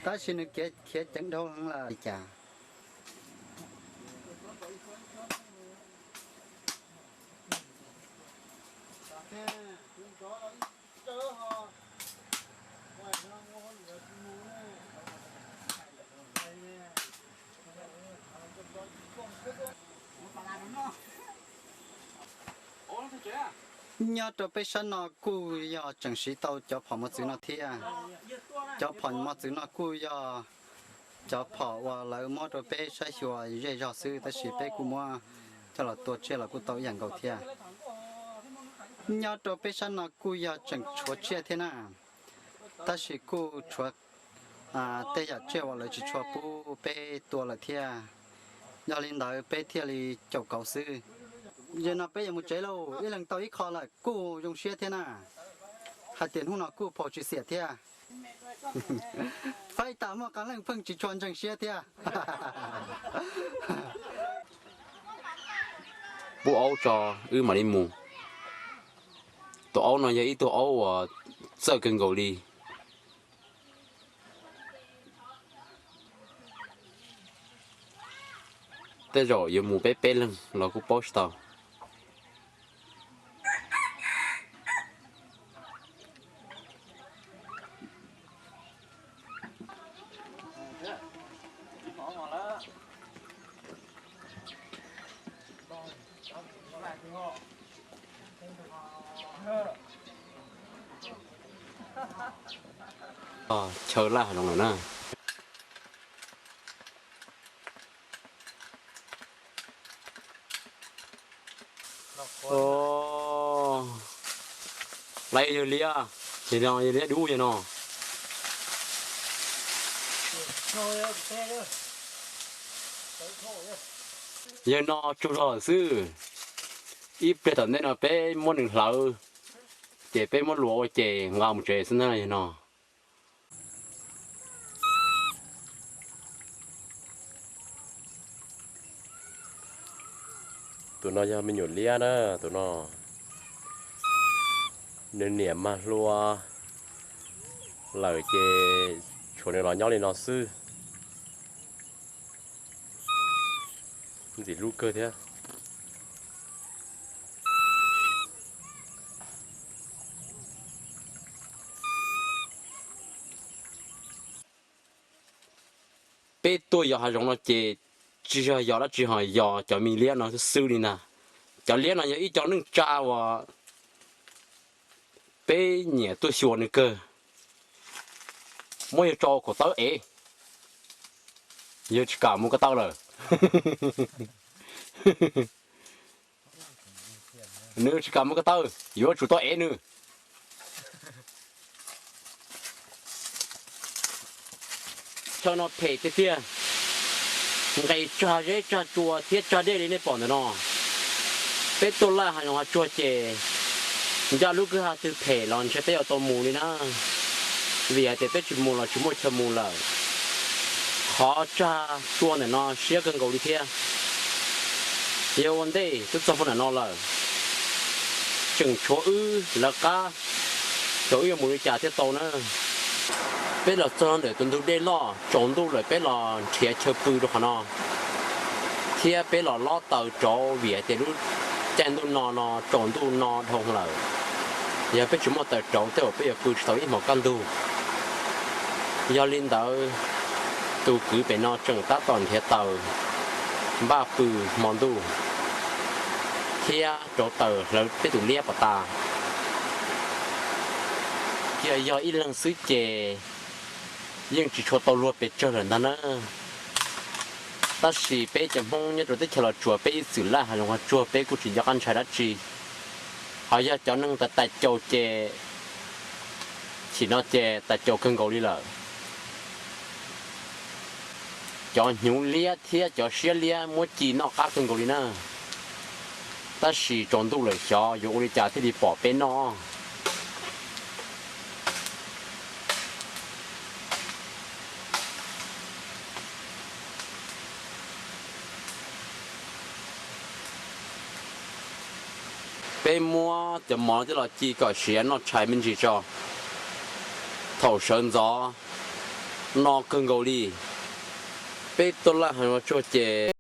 Tab sis nws khiav ceev dhau heev lawm li cas. Nyob rau peb sab no kuj yog tseem siv tau cov phom mos txwv no thiab. Cov phom mos txwv no kuj yog cov phom uas lawv muab rau peb saib xyuas zej zog xwb, tab sis peb kuj muab coj los tua tsiaj los kuj tau ib yam nkaus thiab. Nyob rau peb sab no kuj yog tseem tshuav tsiaj thiab na, tab sis kuj tshuav tej yam tsiaj uas lawv tsis tshua pub peb tua lawm thiab. Yog li ntawd peb thiaj li caum kauv xwb. Yog no peb yuav mus tsev lauj, ib leeg tau ib qho lawm kuj zoo siab thiab na. Hais tias hnub no kuj phau tsis xiam thiab. Faib tas muaj qee leej pheej tsis tshua ntseeg siab thiab. Pub aub tso, wb mam li mus. Tus aub no yog ib tug aub uas txawj kawg nkaus li. Tej zaum yuav mus peb peb leeg los kuj paub tsis tau. Chaw laj hav zoov lawm na. Lawv yawg liab, ces no yawg liab dub yawg no. Yawg no tsaug zog lawm xwb. Ib pliag tom ntej no peb muab nws hlawv, ces peb muab luas ua ces nqa mus tsev xwb na yawg no. Tus no yog me nyuam liab na, tus no nws niam mag hlua lawm ces tshuav nws los nyob li no xwb. Ntxim hlub kawg thiab. Peb tuaj yos hav zoov no ces tsis yog yos dab tsi ho yos cov me liab no xwb li ntag. Cov liab no yog ib co neej tsa uas peb nyiam tuaj xyuas nws kawg. Muab yawg tso kaum tawb ev, yawg tsis kam mus ko taw lawm. Nws tsis kam mus ko taw, yuav tsum tau ev nws. Chaw no phem tiag tiag, nqes tsag zeb tsag tsua thiab tsag dej li nej pom ntawm no. Peb tuaj laj hav zoov hav tsuag ces ncaj lub kwj ha twg phem los ntshe peb yuav tau mus li na, vim hais tias peb tsis mus los tsis muaj chaw mus lawm. Qhov tsag tsua ntawm no siab kawg nkaus li thiab. Yog ua ntej twb txog puag nram no lawm, tseem tshuav wb lawv qab, xyov wb yuav mus li cas thiaj tau na. Peb los txog ntawm tus ntug dej loj tsaus ntuj lawm peb los nrhiav chaw pw rau qhov no, thiab peb los lob taws rauv vim hais tias lub caij ntuj no no tsaus ntuj no dhau lawm. Yog peb tsis muaj taws rauv tej zaum peb yuav pw tsis tau ib hmos kaj ntug. Yog li ntawd, tus kwv pem no tseem tab tom nrhiav taws npaj pw hmo ntuj thiab rauv taws hlawv peb tus liab pov tas. Yog, yog ib leeg xwb ces yeej tsis tshua tau luag pes tsawg lawm ntag na. Tab sis peb cov Hmoob nyob rau teb chaws Los Tsuas peb ib txwm laj hav zoov hav tsuag peb kuj tsis nco qab ntshai dab tsi. Ho yog cov neeg tais tais caus ces, chim no ces tais caus kawg nkaus li lawm. Cov hnyuv liab thiab cov siab liab muab ci noj qab kawg nkaus li na. Tab sis tsaus ntuj lawm xyov yuav ua li cas thiaj li pom peb noj. Peb muab cov mov coj los ci kom siav noj tshais me ntsis tso. Thaum sawv ntxov no kawg nkaus li. Peb tuaj laj heev los tsuag ces